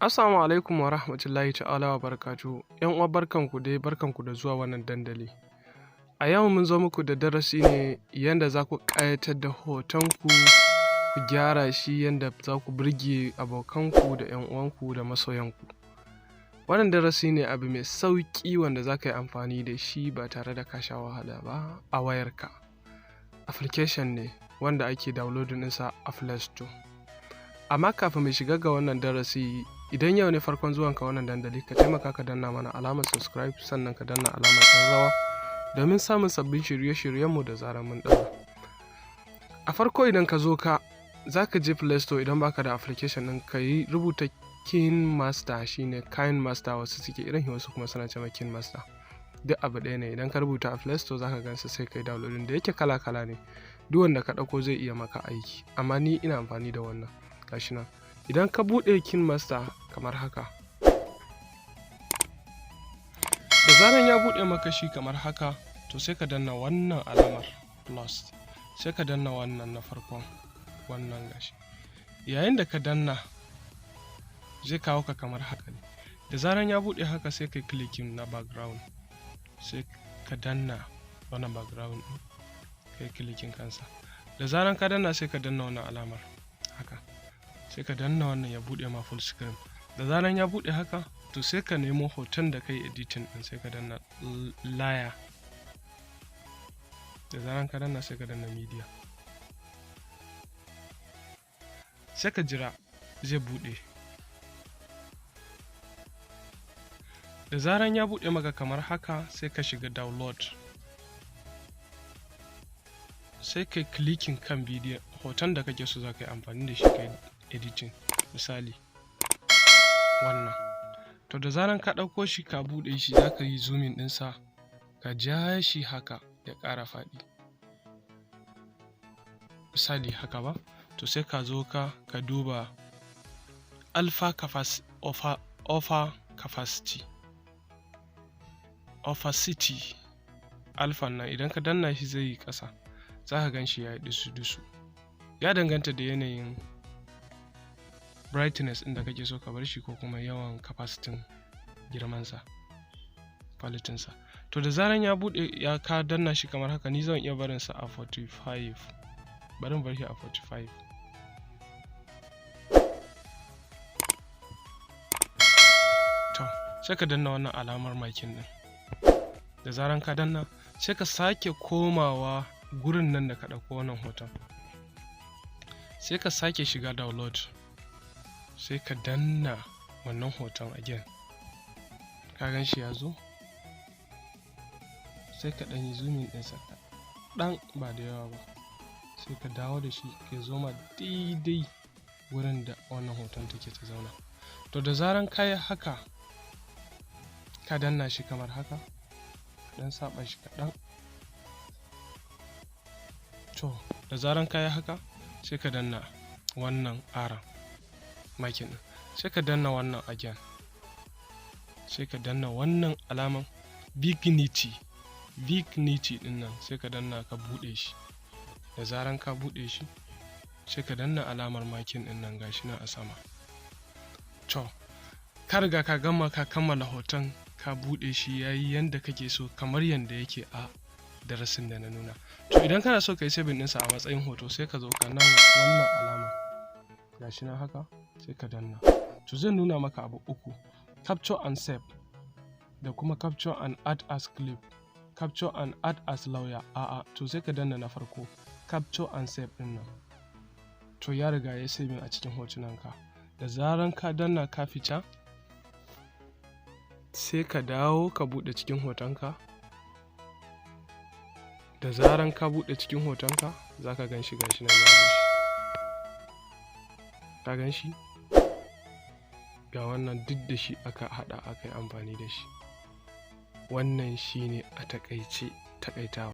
Assalamu alaikum wa rahmatullahi ta'ala wa barakatuhu. ‘Yan uwa, barkanku dai, barkanku da zuwa wannan dandali. A yau mun zo muku da darasi ne yanda za ku ƙayatar da hotonku, ku gyara shi yanda za ku burge abokanku da ‘yan uwanku da masoyanku. Wannan darasi ne abu mai sauƙi wanda za ka yi amfani da shi ba tare da ka sha wahala ba a wayarka. Application ne wanda ake downloading ɗinsa a Play Store. Amma kafin mu shiga ga wannan darasi, idan yau ne farkon zuwanka wannan dandali, ka taimaka ka danna mana alamar subscribe, sannan ka danna alamar ƙararrawa domin samun sabbin shirye-shiryenmu da zarar mun ɗaura. A farko, idan ka zo ka za ka je Play Store, idan baka da application ɗin, ka yi rubuta KineMaster. Shi ne KineMaster wasu suke irin, wasu kuma suna cewa KineMaster. Duk abu ɗaya ne. Idan ka rubuta a Play Store za ka gansa, sai ka yi downloading. Da yake kala-kala ne, duk wanda ka ɗauko zai iya maka aiki, amma ni ina amfani da wannan, gashi nan. Idan ka buɗe KineMaster kamar haka, da zaran ya buɗe maka shi kamar haka, to sai ka danna wannan alamar plus, sai ka danna wannan na farkon, wannan gashi. Yayin da ka danna, zai kawo ka kamar haka ne. Da zaran ya buɗe haka, sai ka yi clicking na background, sai ka danna wannan background ɗin, ka yi clicking kansa. Da zaran ka danna, sai ka danna wannan alamar haka, sai ka danna wannan ya buɗe ma full screen. Da zaran ya buɗe haka, to sai ka nemo hoton da ka yi editing ɗin, sai ka danna layer. Da zaran ka danna, sai ka danna media, sai ka jira zai buɗe. Da zaran ya buɗe maka kamar haka, sai ka shiga download, sai ka clicking kan bidiyon hoton da kake so za ka yi amfani da shi ka yi editing, misali wannan. To, da zaran ka ɗauko shi ka buɗe shi, za ka yi zooming ɗinsa, ka ja shi haka ya ƙara faɗi, misali haka ba. To, sai ka zo ka duba alpha alpha capacity, opacity, alpha nan. Idan ka danna shi, zai yi ƙasa, za ka gan shi ya yi dusu-dusu. Ya danganta da yanayin brightness ɗin da kake so ka bar shi ko kuma yawan capacity, girmansa, quality. To, da zaran ya buɗe, ya ka danna shi kamar haka, ni zan iya barinsa a 45. Bari mu bar shi a 45. To, sai ka danna wannan alamar makin ɗin. Da zaran ka danna, sai ka sake komawa gurin nan da ka ɗauko wannan hoton, sai ka sake shiga download, sai ka danna wannan hoton again. Ka gan shi ya zo. Sai ka ɗan yi zooming ɗinsa kaɗan, ba da yawa ba, sai ka dawo da shi ya zo ma daidai wurin da wannan hoton take ta zauna. To, da zaran ka yi haka, ka danna shi kamar haka, ɗan saɓa shi kaɗan. To, da zaran ka yi haka, sai ka danna wannan aron makin ɗin, sai ka danna wannan again, sai ka danna wannan alaman vignette ɗin nan, sai ka danna ka buɗe shi. Da zaran ka buɗe shi, sai ka danna alamar makin ɗin nan, gashi nan a sama. To, ka riga ka gama, ka kammala hoton, ka buɗe shi, ya yi yanda kake so, kamar yanda yake a darasin da na nuna. To, idan kana so ka yi saving ɗinsa a matsayin hoto, sai ka zo ka nan wannan alama, gashi nan haka, sai ka danna. To, zai nuna maka abu uku: capture and save, da kuma capture and add as clip, capture and add as layer. A'a, to sai ka danna na farko, capture and save ɗin nan. To, ya riga ya saving a cikin hotunanka. Da zaran ka danna ka fita, sai ka dawo ka buɗe cikin hotonka. Da zaran ka buɗe cikin hotonka, za ka gan shi, gashi nan ya zo shi. Ka gan shi, ga wannan, duk da shi aka haɗa, aka yi amfani da shi. Wannan shine a taƙaice taƙaitawa.